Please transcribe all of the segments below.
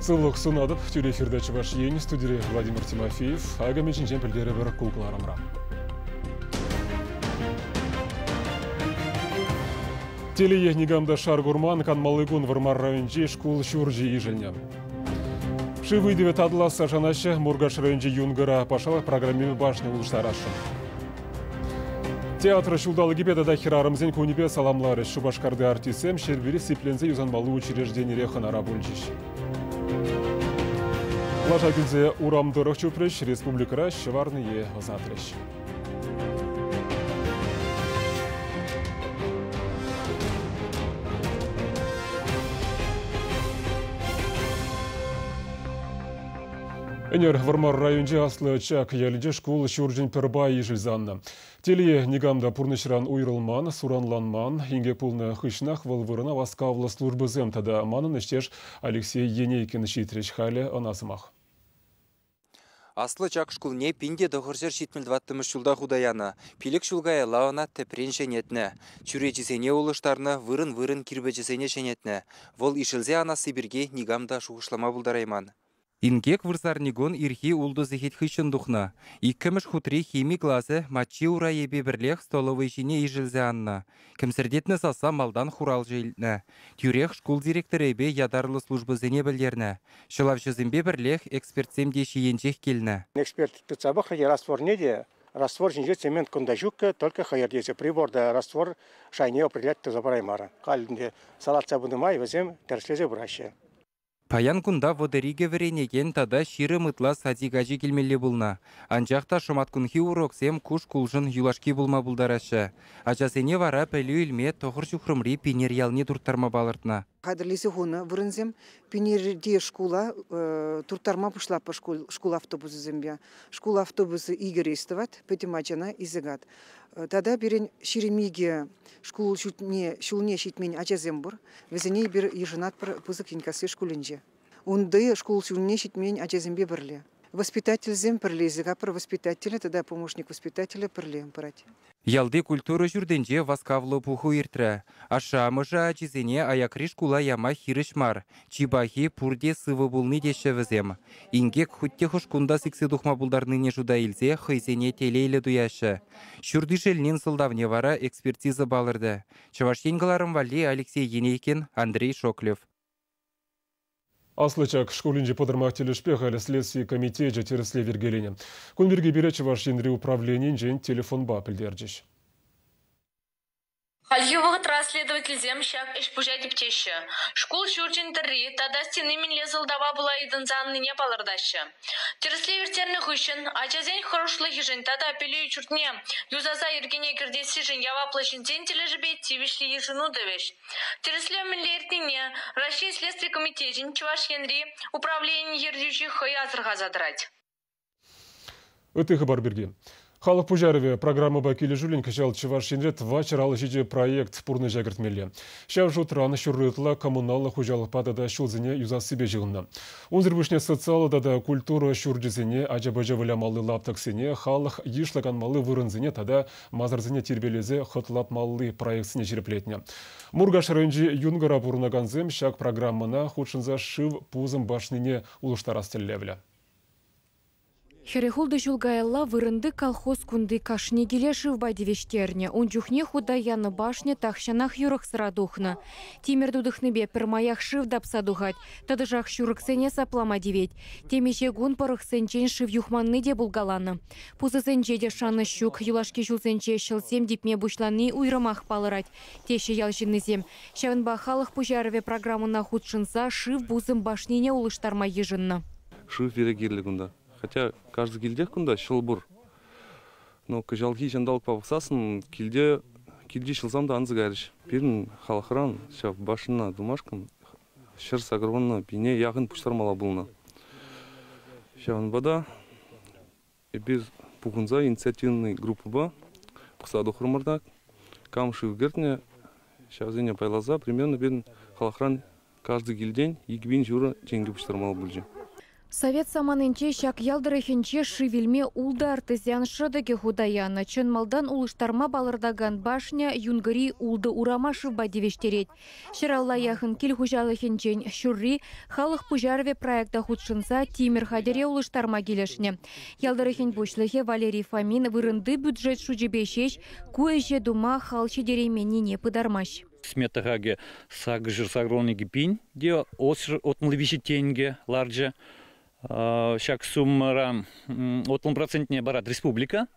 Сывлӑх сунатӑп. Тӳрӗ эфирта Чӑваш Ен, студире Владимир Тимофеев. Акӑ мӗн ҫинчен пӗлтерӗпӗр ку кӑларӑмра. Телее никам та шар курман, канмалли кун Вӑрмар районӗнчи шкул ҫурчӗ ишӗлнӗ. Шыв ыйтӑвӗ татӑласса шанаҫҫӗ. Муркаш районӗнчи Юнкӑра патшалӑх программипе башня улӑштарасшӑн. Театр ҫулталӑкӗпе тата хӗрарӑмсен кунӗпе саламларӗҫ. Шупашкарти артистсем Ҫӗрпӳри сипленсе юсанмалли учрежденире хӑнара пулчӗҫ. Лаша кӳлсе урам тӑрӑх чупрӗҫ, республикӑра ҫӑварние ӑсатрӗҫ. Ӗнер Вӑрмар районӗнчи Аслӑ Чак ялӗнче шкул ҫурчӗн пӗр пайӗ ишӗлсе аннӑ. Телее, никам та пурнӑҫран уйрӑлман, суранланман. Инкек пулнӑ хыҫҫӑнах вӑл вырӑна васкавлӑ службӑсем тата манӑн ӗҫтеш Алексей Енейкин ҫитрӗҫ. Халӗ ӑна сӑмах. Аслӑ Чак шкулне 1974 ҫулта хута янӑ. 5 ҫул каялла ӑна тӗпрен ҫӗнетнӗ. Чӳречисене улӑштарнӑ, вырӑн-вырӑн кирпӗчӗсене ҫӗнетнӗ. Вӑл ишӗлсе анасси пирки никам та шухӑшлама пултарайман. Инкек вырсарникун ирхи ултӑ сехет хыҫҫӑн тухнӑ. Иккӗмӗш хутри хими класӗ маччи урайӗпе пӗрлех столовӑй ҫине ишӗлсе аннӑ. Кӗмсӗртетнӗ сасса малтан хуралҫӑ илтнӗ. Тӳрех шкул директорӗпе ятарлӑ службӑсене пӗлтернӗ. Ҫӑлавҫӑсемпе пӗрлех экспертсем те ҫийӗнчех килнӗ. Эксперт тытса пӑхрӗ те растворне те, раствор ҫинче цемент кунта ҫуккӑ, только хӑйӑр тесе приборта раствор шайне определять туса параймарӗ. Халь ӗнтӗ салатса пынӑ май вӗсем тӗрӗслесе пыраҫҫӗ. Паян кунта 32 вӗренекен тата 20 ытла садик ачи килмелле пулнӑ. Анчах та шӑматкунхи уроксем ку шкулшӑн юлашки пулма пултараҫҫӗ. Ачасене вара пӗлӳ илме 9 ҫухрӑмри Пинер ялне турттарма палӑртнӑ. Хатӗрлесе хунӑ вырӑнсем Пинерти шкула турттарма пуҫлатпӑр шкул автобусӗсемпе. Шкул автобусӗ 2 рейс тӑвать, пӗтӗм ачана илсе Тата пирӗн 22 шкул ҫулне ҫитмен ачасем пур. Вӗсене эпир йышӑнатпӑр Пысӑк Енккасси шкулӗнче. Унти шкул ҫулне ҫитмен ачасемпе пӗрле. Воспитательсем пӗрле илсе капӑр воспитателӗ тата помощник воспитателӗ пӗрле пырать. Ялти культура ҫуртӗнче васкавлӑ пуху иртрӗ. Ашшӗ-амӑшӗ ачисене аякри шкула яма хирӗҫ мар. Чи пахи пурте сывӑ пулни теҫҫӗ вӗсем. Инкек хуть те хӑш кунта сиксе тухма пултарнине шута илсе хӑйсене телейлӗ туяҫҫӗ. Ҫурт ишӗлнин сӑлтавне вара экспертиза палӑртӗ. Чӑваш Ен кӑларӑм валли Алексей Енейкин, Андрей Шоклев. Аслӑ Чак шкулӗнчи пӑтӑрмах тӗлӗшпе халӗ Следстви комитечӗ тӗрӗслев йӗркеленӗ. Кун пирки пире Чӑваш Енри управленийӗнчен телефонпа пӗлтерчӗҫ. Хальхи вӑхӑтра следовательсем ҫак ӗҫ-пуҫа тӗпчеҫҫӗ. Шкул ҫурчӗн тӑрри тата стени мӗнле сӑлтава пула йӑтӑнса аннине палӑртаҫҫӗ. Тӗрӗслев ирттернӗ хыҫҫӑн ачасен хӑрушлӑхӗшӗн тата пӗлӳ ҫуртне юсаса йӗркене кӗртессишӗн яваплӑ ҫынсен тӗлӗшӗпе тивӗҫлӗ йышӑну тӑвӗҫ. Тӗрӗслев мӗнле иртнине Раҫҫей Следстви комитечӗн Чӑваш Енри управленийӗн ертӳҫи хӑй асӑрхаса тӑрать. Ытти хыпар пирки. Халӑх пуҫарӑвӗ программӑпа килӗшӳллӗн кӑҫал Чӑваш Енре 457 проект пурнӑҫа кӗртмелле. Ҫав шутран ҫурри ытла коммуналлӑ хуҫалӑхпа тата ҫулсене юсассипе ҫыхӑннӑ. Унсӑр пуҫне социаллӑ тата культура ҫурчӗсене, ача-пӑча вылямалли лаптӑксене, халӑх йышлӑ канмалли вырӑнсене тата масарсене тирпейлесе хӑтлатмалли проектсене ҫирӗплетнӗ. Муркаш районӗнчи Юнкӑра пурӑнакансем ҫак программӑна хутшӑнса шыв пусӑм башнине улӑштарас тӗллевлӗ. 46 ҫул каялла вырӑнти колхоз кунти кашни киле шывпа тивӗҫтернӗ. Ун чухне хута янӑ башня тахҫанах юрӑхсӑра тухнӑ. Тимӗр тутӑхнипе пӗрмаях шыв тапса тухать. Тӑтӑшах ҫурӑксене саплама тивет. Темиҫе кун пӑрӑхсенчен шыв юхманни те пулкаланӑ. Пусӑсенче те шанӑҫ ҫук. Юлашки ҫулсенче ҫӑлсем типме пуҫлани уйрӑмах палӑрать, теҫҫӗ ял ҫыннисем. Ҫавӑнпа халӑх пуҫарӑвӗ программӑна хутшӑнса шыв пусӑм башнине улӑштарма йышӑннӑ. Шыв пире кирлӗ кунта. Хотя каждый килтех кунта ҫӑл пур. Но кӑҫалхи ҫанталӑкпа пӑхсассӑн килте килти ҫӑлсам та анса кайрӗҫ. Пирӗн халӑхран ҫав башньӑна тумашкӑн 180 пине яхӑн пуҫтармалла пулнӑ. Ҫавӑнпа та эпир пухӑнса инициативный группӑпа пӑхса тухрӑмӑр та кам шыв кӗртнӗ, ҫавсене пайласа примерно пирӗн халӑхран каждый килтен 2 500 тенкӗ пуҫтармалла пулчӗ. Совет саманинче ҫак ял тӑрӑхӗнче шыв илме ултӑ артезиан шӑтӑкӗ хута янӑ. Чӑн малтан улӑштарма палӑртакан башня Юнкӑри ултӑ урама шывпа тивӗҫтерет. Ҫӗралла яхӑн кил хуҫалӑхӗнчен ҫурри халӑх пуҫарӑвӗ проекта хутшӑнса тимӗр хатӗре улӑштарма килӗшнӗ. Ял тӑрӑхӗн пуҫлӑхӗ Валерий Фомин вырӑнти бюджет шучӗпе ҫеҫ ку ӗҫе тума хал ҫитерейменнине пытармасть. Смета хакӗ сакӑрҫӗр сакӑрвунӑ пин те 63 тенкӗ ларчӗ. Ҫак суммӑра 30 процентне парать республика,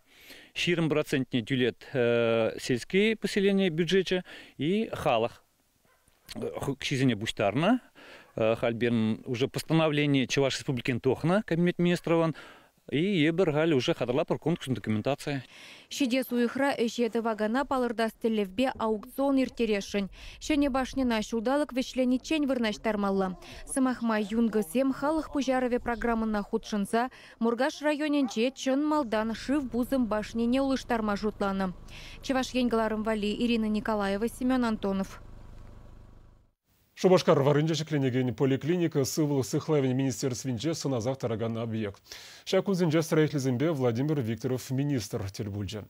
20 процентне тӳлет сельские поселени бюджечӗ и халӑх укҫисене пуҫтарнӑ. Халь пирӗн уже постановление Чӑваш Республикин тухнӑ Кабинет Министровӑн И эпир халь уже хатӗрлатпӑр конкурс документацийӗ. Ҫитес уйӑхра ӗҫе тӑвакана палӑртас тӗллевпе аукцион ирттересшӗн. Ҫӗнӗ башньӑна ҫулталӑк вӗҫлениччен вырнаҫтармалла. Сӑмах май, юнкӑсем халӑх пуҫарӑвӗ программӑна хутшӑнса Муркаш районӗнче чӑн малтан шыв пусӑм башнине улӑштарма шутланӑ. Чӑваш Ен кӑларӑм валли Ирина Николаева, Семен Антонов. Шупашкар варринче ҫӗкленекен поликлиника сывлӑх сыхлавӗн министерствинче сӑнасах тӑракан объект. Ҫак кунсенче строительсемпе Владимир Викторов министр тӗл пулчӗ.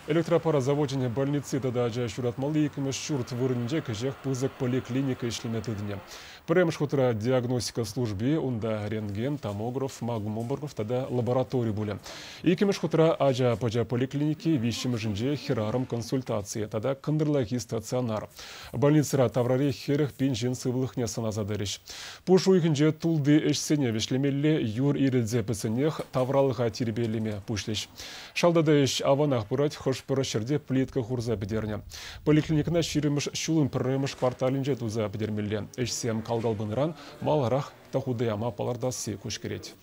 Электропара завочӗн больници тата ача ҫуратмалли иккӗмӗш ҫурт вырӑнӗнче кӗҫех пысӑк поликлиника ӗҫлеме тытӑнӗ. Пӗрремӗш хутра диагностика служби, унта рентген, томограф, магмомограф тата лаборатори пулӗ. Иккӗмӗш хутра ача-пӑча поликлиники, виҫҫӗмӗшӗнче хӗрарӑм консультацийӗ тата кӑнтӑрлахи стационар. Больницӑра таврари 40 пин ҫын сывлӑхне сӑнаса тӑрӗҫ. Пуш уйӑхӗнче тулти ӗҫсене вӗҫлемелле, юр ирӗлсе пӗтсенех тавралӑха тирпейлеме пуҫлӗҫ. Шалта та ӗҫ аванах пырать, хӑш-пӗр ҫӗрте плитка хурса пӗтернӗ. Поликлиникӑна ҫирӗммӗш ҫулӑн пӗрремӗш кварталӗнче туса пӗтермелле. Ӗҫсем кал-кал пынӑран маларах та хута яма палӑртасси куҫкӗрет.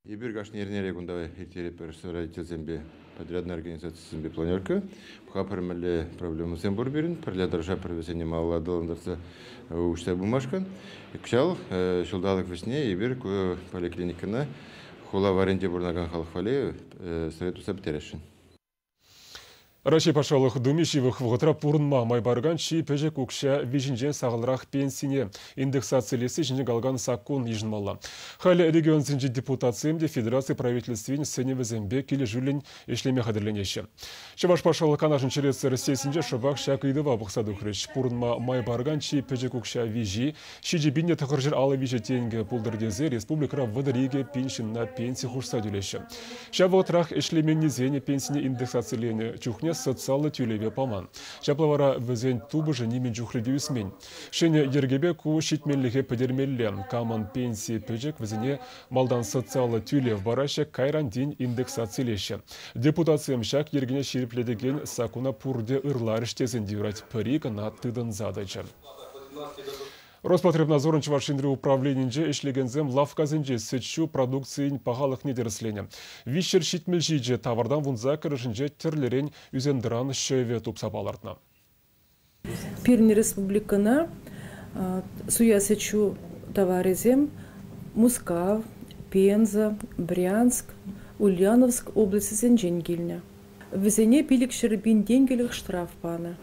Эпир кашни эрнере кунта ирттеретпӗр строительсемпе подрядный организацисемпе планерка. Пӑха пӗр мӗнле проблемӑсем пур пирӗн. Пӗрле тӑрӑшатпӑр вӗсене малалла аталантарса уҫса пымашкӑн. Кӑҫал ҫулталӑк вӗҫне эпир ку поликлиникӑна хула варринче пурӑнакан халӑх валли совет туса пӗтересшӗн. Раҫҫей Патшалӑх Думи ҫывӑх вӑхӑтра пурӑнма май паракан чи пӗчӗк укҫа виҫинчен сахалрах пенсине индексацилесси ҫинчен калакан саккун йышӑнмалла. Халӗ регионсенчи депутатсем те федераци правительствин сӗнӗвӗсемпе килӗшӳллӗн ӗҫлеме хатӗрленеҫҫӗ. Чӑваш Патшалӑх Канашӗн черетсӗр сессинче шӑпах ҫак ыйтӑва пӑхса тухрӗҫ. Пурӑнма май паракан чи пӗчӗк укҫа виҫи 7953 тенкӗ пултӑр тесе республикӑра 32 пин ҫынна пенси хушса тӳлеҫҫӗ. Ҫав вӑхӑтрах ӗҫлеменнисен пенсине индексациленӗ чухне социаллӑ тӳлеве паман. Ҫапла вара вӗсен тупӑшӗ нимӗн чухлӗ те ӳсмен. Ҫӗнӗ йӗркепе ку ҫитменлӗхе пӗтермелле. Камӑн пенси пӗчӗк, вӗсене малтан социаллӑ тӳлев параҫҫӗ, кайран тин индексацилеҫҫӗ. Депутатсем ҫак йӗркене ҫирӗплетекен саккуна пурте ырларӗҫ тесен те юрать, пӗри кӑна тытӑнса тӑчӗ. Роспотребнадзорӑн Чӑваш Енри управленийӗнче ӗҫлекенсем лавккасенче сӗт-ҫу продукцийӗн пахалӑхне тӗрӗсленӗ. 377 тавартан вунсаккӑрӑшӗнче тӗрлӗрен ӳсентӑран ҫӑвӗ тупса палӑртнӑ. Пирӗн республикӑна суя сӗт-ҫу таварӗсем Мускав, Пенза, Брянск, Ульяновск облаҫӗсенчен килнӗ. Вӗсене 500 пин тенкӗлӗх штраф панӑ.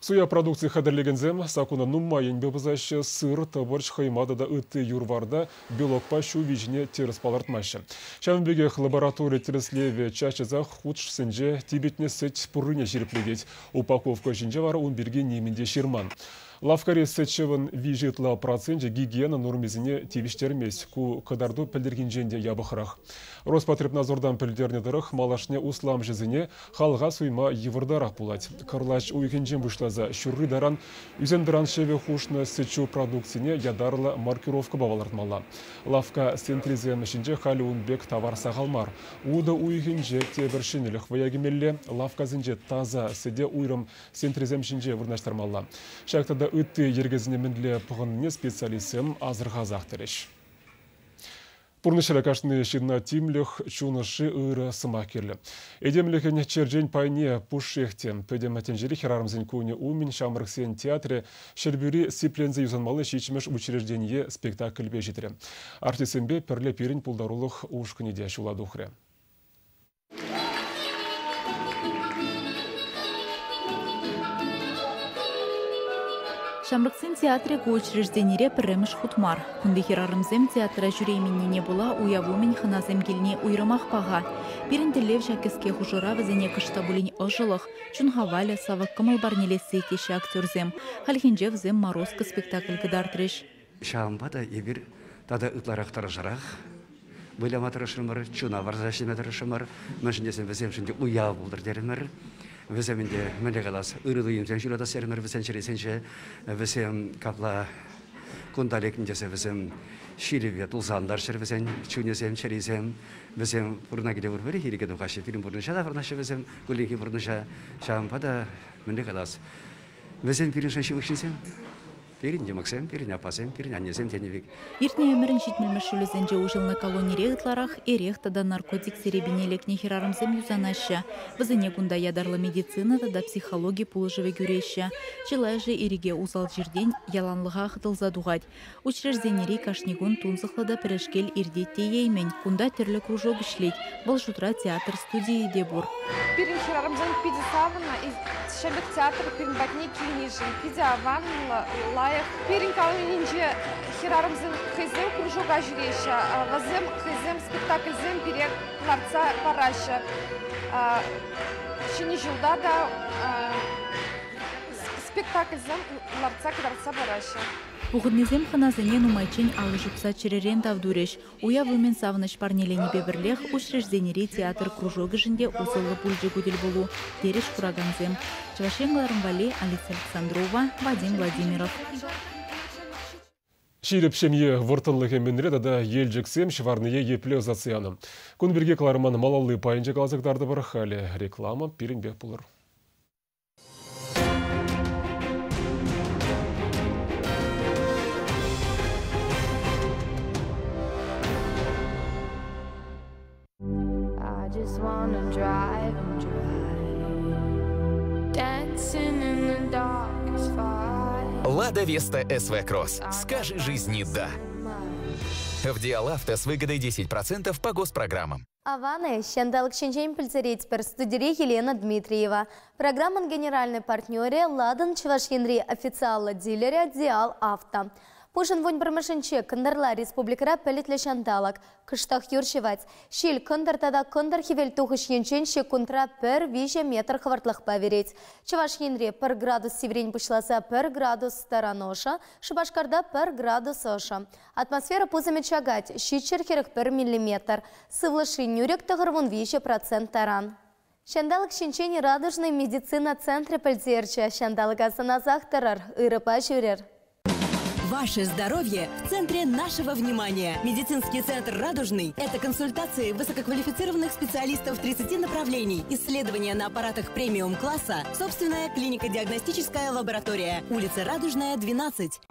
Суя продукци хатӗрлекенсем саккуна нумай енпе пӑсаҫҫӗ, сыр, тӑпӑрч, хӑйма тата ытти юр-варта белокпа ҫу виҫине тӗрӗс палӑртмаҫҫӗ. Ҫавӑн пекех лаборатори тӗрӗслевӗ час-часах хутшсенче типӗтнӗ сӗт пуррине ҫирӗплетет. Упаковка ҫинче вара ун пирки нимӗн те ҫырман. Лавккари сӗт-ҫӑвӑн виҫи ытла проценчӗ гигиена нормисене тивӗҫтермест. Ку кӑтарту пӗлтӗрхинчен те япӑхрах. Роспотребнадзортан пӗлтернӗ тӑрӑх, малашне усламҫӑсене халӑха суйма йывӑртарах пулать. Кӑрлач уйӑхӗнчен пуҫласа ҫурри таран ӳсентӑран ҫӑвӗ хушнӑ сӗт-ҫу продукцине ятарлӑ маркировкӑпа палӑртмалла. Лавкка сентрисем ҫинче халӗ ун пек тавар сахал мар. Утӑ уйӑхӗнче тепӗр ҫӗнӗлӗх вӑя кӗмелле. Лавккасенче таса сӗте уйрӑм сентрисем ҫинче вырнаҫтармалла. Ҫак тата ытти йӗркесене мӗнле пӑхӑннине специалистсем асӑрхасах тӑрӗҫ. Пурнӑҫра кашни ҫынна тимлӗх, чун ӑшши, ырӑ сӑмах кирлӗ. Этемлӗхӗн черчен пайне пушшех те. Пӗтӗм тӗнчери хӗрарӑмсен кунӗ умӗн ҫамрӑксен театрӗ Ҫӗрпӳри сипленсе юсанмалли ҫиччӗмӗш учреждение спектакльпе ҫитрӗ. Артистсемпе пӗрле пирӗн пултарулӑх ушкӑнӗ те ҫула тухрӗ. Ҫамрӑксен театрӗ ку учрежденире пӗрремӗш хут мар. Кунти хӗрарӑмсем театра ҫӳрейменнине пула уяв умӗн хӑнасем килни уйрӑмах паха. Пирӗн тӗллев ҫак кӗске хушӑра вӗсене кӑшт та пулин ӑшӑлӑх, чун хавалӗ, савӑк кӑмӑл парнелесси, теҫҫӗ актерсем. Хальхинче вӗсем «Морозко» спектакль кӑтартрӗҫ. Ҫавӑнпа та эпир тата ытларах тӑрӑшарах выляма тӑрӑшрӑмӑр, чуна парса ӗҫлеме тӑрӑшрӑмӑр. Мӗншӗн тесен вӗсемшӗн те уяв пултӑр терӗмӗр. Вӗсем ӗнтӗ, мӗнле калас, ырӑ туйӑмсем ҫуратас терӗмӗр вӗсен чӗрисенче. Вӗсем капла кунта лекнӗ тесе вӗсем ҫилӗпе тулса антарччӑр вӗсен чунӗсем, чӗрисем. Вӗсем пурӑна киле пурпӗрех ирӗке тухаҫҫӗ. Пирӗн пурнӑҫа таврӑнаҫҫӗ вӗсем, кулленхи пурнӑҫа. Ҫавӑнпа та, мӗнле калас, вӗсем пирӗншӗн ҫывӑх ҫынсем. Пирӗн йӑмӑксем, пирӗн аппасем, пирӗн аннесем тенӗ пек. Иртнӗ ӗмӗрӗн ҫитмӗлмӗш ҫулӗсенче уҫӑлнӑ колонире ытларах эрех тата наркотик серепине лекнӗ хӗрарӑмсем юсанаҫҫӗ. Вӗсене кунта ятарлӑ медицина тата психологи пулӑшӑвӗ кӳреҫҫӗ. Чылайӑшӗ ирӗке усал чиртен яланлӑха хӑтӑлса тухать. Учрежденири кашни кун тунсӑхлӑ та пӗрешкел иртет тееймӗн. Кунта тӗрлӗ кружок ӗҫлет. Вӑл шутра театр студийӗ те пур. Пирӗн хӗрарӑмсем питӗ савӑннӑ. Ҫӗмӗрт театр пирӗн патне килнишӗн питӗ аван, лайӑх. Пирӗн колонинче хӗрарӑмсем хӑйсем кружока ҫӳреҫҫӗ. Вӗсем хӑйсем спектакльсем пире лартса параҫҫӗ. Ҫӗнӗ ҫулта та спектакльсем лартса кӑтартса параҫҫӗ. Пухӑннисем хӑнасене нумайччен алӑ ҫупса чӗререн тав турӗҫ. Уяв умӗн савӑнӑҫ парнеленипе пӗрлех учрежденири театр кружокӗшӗн те усӑллӑ пулчӗ ку тӗлпулу, терӗҫ куракансем. Чӑваш Ен кӑларӑм валли Алиса Александрова, Вадим Владимиров. Ҫирӗп ҫемье вӑрттӑнлӑхӗ мӗнре тата Елчӗксем ҫӑварние епле ӑсатса янӑ? Кун пирки кӑларӑмӑн малалли пайӗнче каласа кӑтартӑпӑр. Халӗ реклама пирӗнпех пулӑр. I just wanna drive and drive. Dancing in the dark is fine. Лада Веста СВ Кросс. Скажи жизни «да». В Диалавто с выгодой 10% по госпрограммам. Аван-и, ҫанталӑк ҫинчен пӗлтеретпӗр. Студире Елена Дмитриева. Программӑн генеральнӑй партнерӗ Ладӑн Чӑваш Енри официаллӑ дилерӗ Диал Авто. Пушӑн вунпӗрмӗшӗнче кӑнтӑрла республикӑра пӗлӗтлӗ ҫанталӑк. Кӑштах юр ҫӑвать. Ҫил кӑнтӑр тата кӑнтӑр-хӗвел тухӑҫ енчен ҫеккунтра пӗр виҫӗ метр хӑвӑртлӑхпа вӗрет. Чӑваш Енре пӗр градус сиврен пуҫласа пӗр градус таран ӑшӑ, Шупашкарта пӗр градус ӑшӑ. Атмосфера пусӑмӗ чакать, 741 миллиметр. Сывлӑшри нӳрӗк 93 процент таран. Ҫанталӑк ҫинчен Радужный медицина центрӗ пӗлтерчӗ. Ҫанталӑка сӑнасах тӑрӑр, ырӑпа ҫӳрӗр. Ваше здоровье в центре нашего внимания. Медицинский центр «Радужный» – это консультации высококвалифицированных специалистов 30 направлений, исследования на аппаратах премиум-класса, собственная клинико-диагностическая лаборатория. Улица Радужная, 12.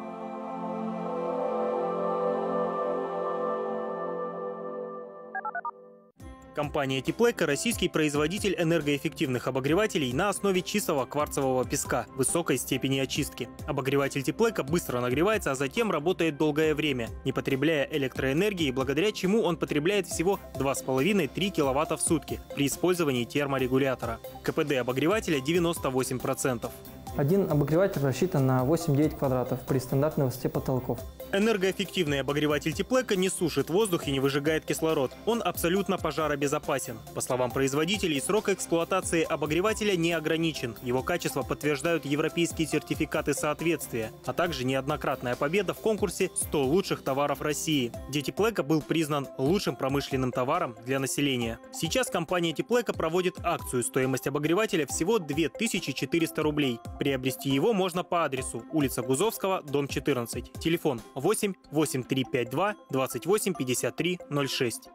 Компания Теплэко – российский производитель энергоэффективных обогревателей на основе чистого кварцевого песка высокой степени очистки. Обогреватель Теплэко быстро нагревается, а затем работает долгое время, не потребляя электроэнергии, благодаря чему он потребляет всего 2,5-3 киловатта в сутки при использовании терморегулятора. КПД обогревателя 98%. Один обогреватель рассчитан на 8-9 квадратов при стандартной высоте потолков. Энергоэффективный обогреватель Теплэко не сушит воздух и не выжигает кислород. Он абсолютно пожаробезопасен. По словам производителей, срок эксплуатации обогревателя не ограничен. Его качество подтверждают европейские сертификаты соответствия, а также неоднократная победа в конкурсе «100 лучших товаров России», где Теплэко был признан лучшим промышленным товаром для населения. Сейчас компания Теплэко проводит акцию. Стоимость обогревателя всего 2400 рублей. Приобрести его можно по адресу: улица Гузовского, дом 14. Телефон 8 8352 28 53 06.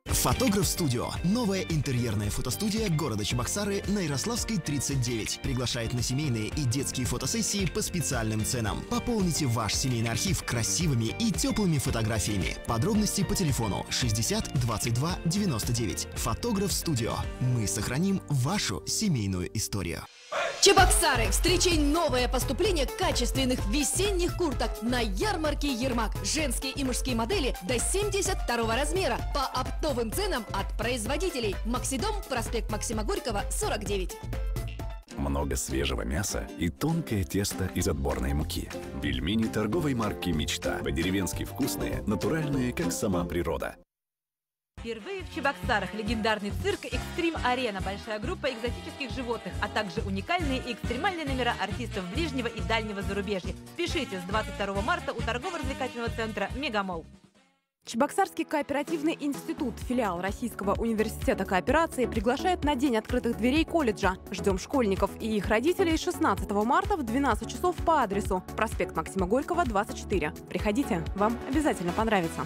Фотограф Студио. Новая интерьерная фотостудия города Чебоксары на Ярославской, 39. Приглашает на семейные и детские фотосессии по специальным ценам. Пополните ваш семейный архив красивыми и теплыми фотографиями. Подробности по телефону 60 22 99. Фотограф Студио. Мы сохраним вашу семейную историю. Чебоксары, встречай новое поступление качественных весенних курток на ярмарке Ермак. Женские и мужские модели до 72 размера по оптовым ценам от производителей. Максидом, проспект Максима Горького, 49. Много свежего мяса и тонкое тесто из отборной муки. Пельмени торговой марки «Мечта». По-деревенски вкусные, натуральные, как сама природа. Впервые в Чебоксарах легендарный цирк «Экстрим-арена». Большая группа экзотических животных, а также уникальные и экстремальные номера артистов ближнего и дальнего зарубежья. Спешите с 22 марта у торгово-развлекательного центра «Мегамолл». Чебоксарский кооперативный институт, филиал Российского университета кооперации, приглашает на День открытых дверей колледжа. Ждем школьников и их родителей 16 марта в 12 часов по адресу проспект Максима Горького, 24. Приходите, вам обязательно понравится.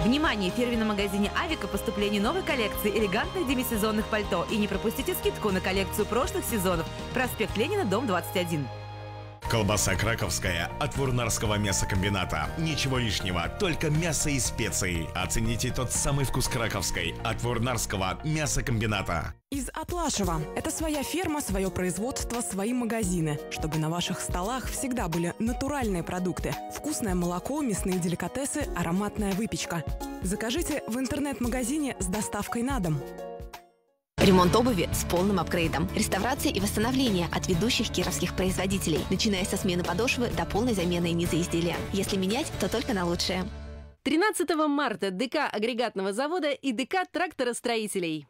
Внимание! В фирменном магазине «Авика» поступление новой коллекции элегантных демисезонных пальто. И не пропустите скидку на коллекцию прошлых сезонов. Проспект Ленина, дом 21. Колбаса краковская от Вурнарского мясокомбината. Ничего лишнего, только мясо и специи. Оцените тот самый вкус краковской от Вурнарского мясокомбината. Из Атлашева. Это своя ферма, свое производство, свои магазины. Чтобы на ваших столах всегда были натуральные продукты. Вкусное молоко, мясные деликатесы, ароматная выпечка. Закажите в интернет-магазине с доставкой на дом. Ремонт обуви с полным апгрейдом. Реставрация и восстановление от ведущих кировских производителей, начиная со смены подошвы до полной замены низа изделия. Если менять, то только на лучшее. 13 марта ДК агрегатного завода и ДК тракторостроителей.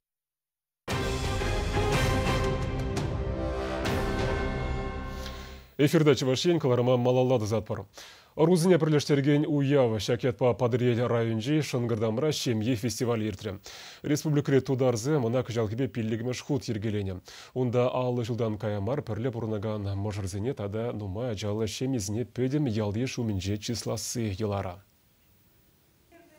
Эфирда Чӑваш Ен кӑларӑма малалла тӑсатпӑр. Ӑрусене пӗрлештерекен уяв ҫак ятпа Патӑрьел районӗнчи Шӑнкӑртамра ҫемье фестивалӗ иртрӗ. Республикӑри тутарсем ӑна кӑҫалхипе пиллӗкмӗш хут йӗркеленӗ. Унта 50 ҫултан кая мар пӗрле пурӑнакан мӑшӑрсене тата нумай ачаллӑ ҫемьесене пӗтӗм ял-йыш умӗнче чысласси йӑлара.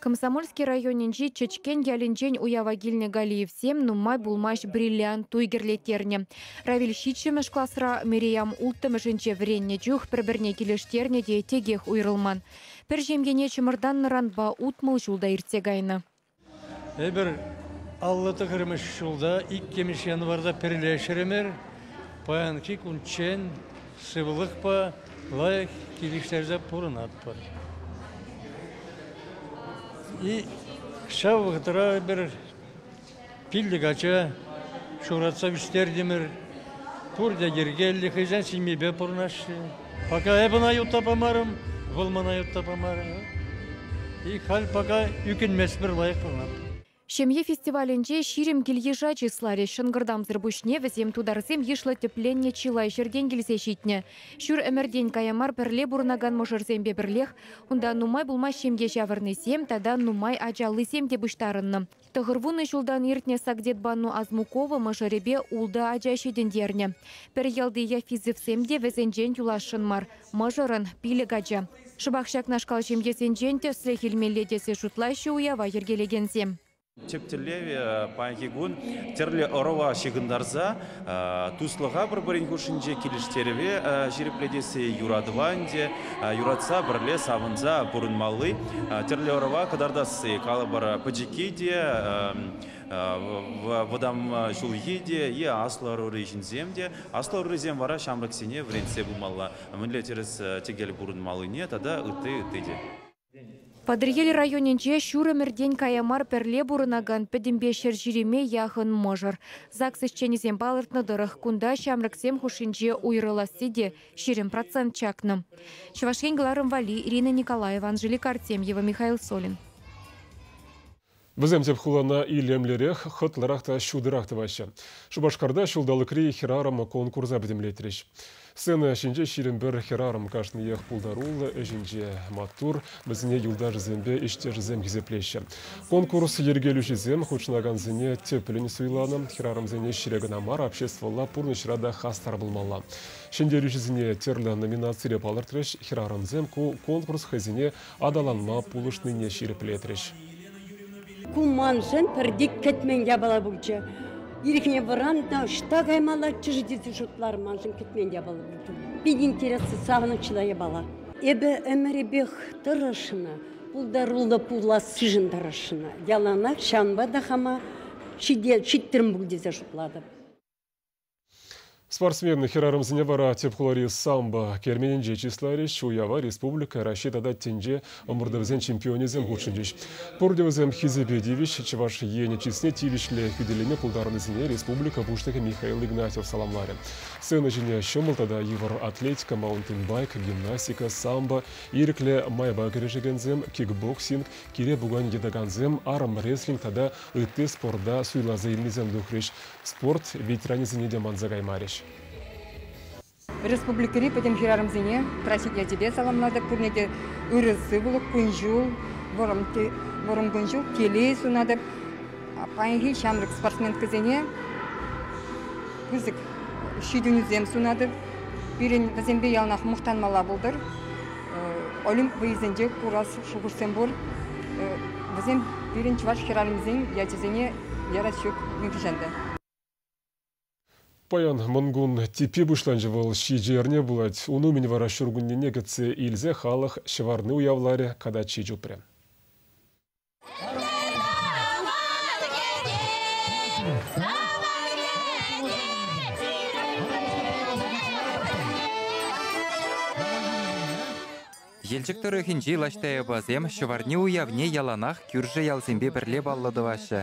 Комсомольски районӗнчи Чӗчкен ялӗнчен уява килнӗ Галиевсем нумай пулмасть бриллиант туй кӗрлеттернӗ. Равиль ҫиччӗмӗш класра, Мириям улттӑмӗшӗнче вӗреннӗ чух пӗр-пӗрне килӗштернӗ те текех уйрӑлман. Пӗр ҫемьене чӑмӑртаннӑранпа 60 ҫул та иртсе кайнӑ. Эпир 59-мӗш ҫулта 2-мӗш январьта пӗрлешрӗмӗр. Паянхи кунччен сывлӑхпа лайӑх килӗштерсе пурӑнатпӑр. И ҫав вӑхӑтра эпир пиллӗк ача ҫуратса ӳстертӗмӗр. Пурте йӗркеллӗ, хӑйсен ҫемйипе пурӑнаҫҫӗ. Пока эпӗ ӑна ютта памарӑм, вӑл мана ютта памарӗ. И халь пока ӳкӗнместпӗр, лайӑх пурӑнатпӑр. Ҫемье фестивалӗнче 20 кил-йыша чысларӗҫ. Шӑнкӑртамсӑр пуҫне вӗсем тутарсем йышлӑ тӗпленнӗ чылай ҫӗртен килсе ҫитнӗ. Ҫур ӗмӗртен кая мар пӗрле пурӑнакан мӑшӑрсемпе пӗрлех унта нумай пулмасть ҫемье ҫавӑрнисем тата нумай ачаллисем те пуҫтарӑннӑ. 90 ҫултан иртнӗ Сагдетбану Азмукова мӑшӑрӗпе ултӑ ача ҫитӗнтернӗ. Пӗр ялти Яфизовсем те вӗсенчен юласшӑн мар. Мӑшӑрӑн пилӗк ача. Шӑпах ҫакнашкал ҫемьесенчен тӗслӗх илмелле тесе шутлаҫҫӗ уява йӗркелекенсем. Тӗп тӗллевӗ паянхи кун тӗрлӗ ӑрӑва ҫыхӑнтарса туслӑха пӗр-пӗрин хушшинче килӗштерӗве ҫирӗплетесси, юратӑва ӗнтӗ юратса пӗрле савӑнса пурӑнмалли тӗрлӗ ӑрӑва кӑтартасси. Калӑпӑр, пӗчӗкки те, вӑтам ҫулхи те е аслӑ ӑрури ҫынсем те. Аслӑ ӑрурисем вара ҫамрӑксене вӗрентсе пымалла, мӗнле тӗрӗс тӗкел пурӑнмаллине тата ытти-ытти те. Патӑрьел районӗнче ҫур ӗмӗртен кая мар пӗрле пурӑнакан пӗтӗмпе 120-е яхӑн мӑшӑр. ЗАГС ӗҫченӗсем палӑртнӑ тӑрӑх, кунта ҫамрӑксем хушшинче уйрӑласси те 20% чакнӑ. Чӑваш Ен кӑларӑм валли Ирина Николаева, Анжелика Артемьева, Михаил Солин. Вӗсем тӗп хулана илемлӗрех, хӑтлӑрах та ҫутӑрах тӑваҫҫӗ. Шупашкарта ҫулталӑкри хӗрарӑм конкурса пӗтӗмлетрӗҫ. Сцена ҫинче 21 хӗрарӑм кашниех пултаруллӑ ӗҫӗнче маттур, вӗсене юлташӗсемпе ӗҫтешӗсем хисеплеҫҫӗ. Конкурс йӗркелӳҫисем хутшӑнакансене тӗплӗн суйланӑ, хӗрарӑмсене ӗҫре кӑна мар, обществӑлла пурнӑҫра та хастар пулмалла. Ҫӗнтерӳҫӗсене тӗрлӗ номинацире палӑртрӗҫ, хӗрарӑмсем ку конкурс хӑйсене аталанма пулӑшнине ҫирӗплетрӗҫ. Ку маншӑн пӗрте кӗтмен япала пулчӗ. Ирхине вӑраннӑ, ӑҫта каймаллаччӗ-ши тесе шутларӑм, маншӑн кӗтмен япала пулчӗ. Питӗ интереслӗ, савӑнӑҫлӑ япала. Эпӗ ӗмӗрӗпех тӑрӑшнӑ, пултаруллӑ пулассишӗн тӑрӑшнӑ. Яланах ҫавӑнпа та хама ҫитрӗм пуль тесе шутлатӑп. Спортсмен хӗрарӑмсене вара тӗп хулари самбо керменӗнче чысларӗҫ. Уява республика, Раҫҫей тата тӗнче ӑмӑртӑвӗсен чемпионӗсем хутшӑнчӗҫ. Пурте вӗсем хисепе тивӗҫ. Чӑваш Ен чысне тивӗҫлӗ хӳтӗлеме пултарнисене республика Пуҫлӑхӗ Михаил Игнатьев саламларӗ. Сцена ҫине ҫӑмӑл тата йывӑр атлетика, маунтинбайк, гимнастика, самбо, ирӗклӗ майпа кӗрешекенсем, кикбоксинг, кире пукан йӑтакансем, армрестлинг тата ытти спорта суйласа илнисем тухрӗҫ. Спорт ветеранӗсене те манса каймарӗҫ. Республикӑри пӗтӗм хӗрарӑмсене праҫник ячӗпе саламлатӑп. Пурне те ырӑ сывлӑх, кун-ҫул, вӑрӑм, вӑрӑм кун-ҫул, телей сунатӑп. Паянхи ҫамрӑк спортсменкӑсене пысӑк ҫитӗнӳсем сунатӑп. Пирӗн вӗсемпе яланах мухтанмалла пултӑр. Олимп вӑййисенче курас шухӑшсем пур. Вӗсем пирӗн чӑваш хӗрарӑмӗсен ячӗсене ярас ҫук нихӑҫан та. Паян Мӑнкун типпи пуҫланчӗ вӑл ҫичӗ эрне пулать. Ун умӗн вара ҫуркуннене кӗтсе илсе халӑх ҫӑварни уявларӗ, катаччи чупрӗ. Елчӗк тӑрӑхӗнчи Лаҫтаяпасем Ҫӑварни уявне яланах кӳршӗ ялсемпе пӗрле паллӑ тӑваҫҫӗ.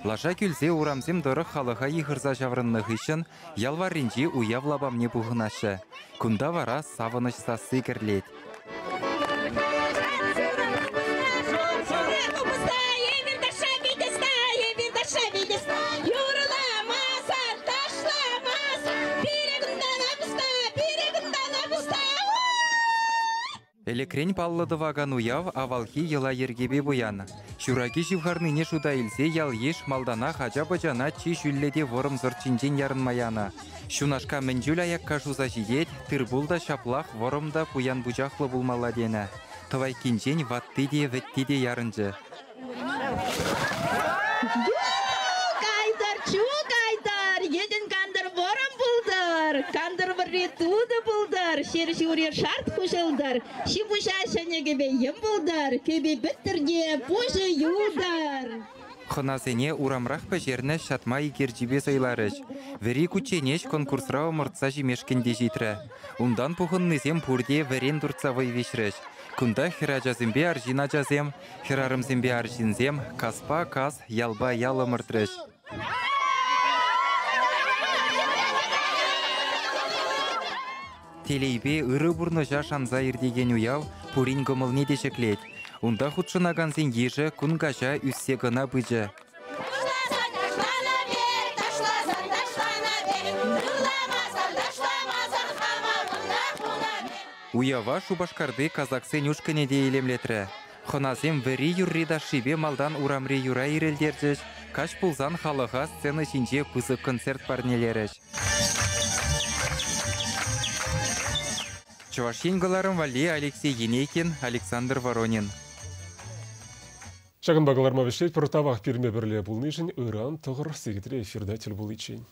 Лаша кӳлсе урамсем тӑрӑх халӑха йыхӑрса ҫаврӑннӑ хыҫҫӑн ял варринчи уяв лапамне пухӑнаҫҫӗ. Кунта вара савӑнӑҫ сасси кӗрлет. Ӗлӗкрен паллӑ тӑвакан уяв авалхи йӑла-йӗркепе пуян. Ҫураки ҫывхарнине шута илсе ял-йыш малтанах ача-пӑчана чи ҫӳллӗ те вӑрӑм сӑрт ҫинчен ярӑнма янӑ. Ҫунашка мӗн чуль аякка шуса ҫитет, тыр-пул та ҫаплах вӑрӑм та пуян пучахлӑ пулмалла тенӗ. Тӑвайккинчен ватти те, вӗтти те ярӑнчӗ. Кайтӑр, чу кайтӑр, йӗтӗн кантӑр вӑрӑм пултӑр, кантӑр вӑрри тутӑ пултӑр, ҫер ҫури шарт хуҫӑлтӑр, ҫи-пуҫа ҫӗнӗ кӗпе йӗм пултӑр, кӗпи пӗттӗр те пуҫӗ юлтӑр. Хӑнасене урамрах пӗҫернӗ ҫатма икерчипе сӑйларӗҫ. Вӗри кучченеҫ конкурсра ӑмӑртса ҫимешкӗн те ҫитрӗ. Унтан пухӑннисем пурте вӗрен туртса вӑй виҫрӗҫ. Кунта хӗрачасемпе арҫын ачасем, хӗрарӑмсемпе арҫынсем каспа кас, ялпа ял ӑмӑртрӗҫ. Телейпе ырӑ пурнӑҫа шанса иртекен уяв пурин кӑмӑлне те ҫӗклет. Унта хутшӑнакансен йышӗ кун каҫа ӳссе кӑна пычӗ. Уява Шупашкарти казаксен ушкӑнӗ те илемлетрӗ. Хӑнасем вӗри юрри-ташшипе малтан урамри юра ирӗлтерчӗҫ, каҫ пулсан халӑха сцена ҫинче пысӑк концерт парнелерӗҫ. Чӑваш Ен кӑларӑм валли Алексей Енейкин, Александр Воронин. Ҫакӑнпа кӑларма вӗҫлетпӗр. Тавах пирӗнпе пӗрле пулнишӗн ыран 9 сехетре эфирта тӗл пуличчен.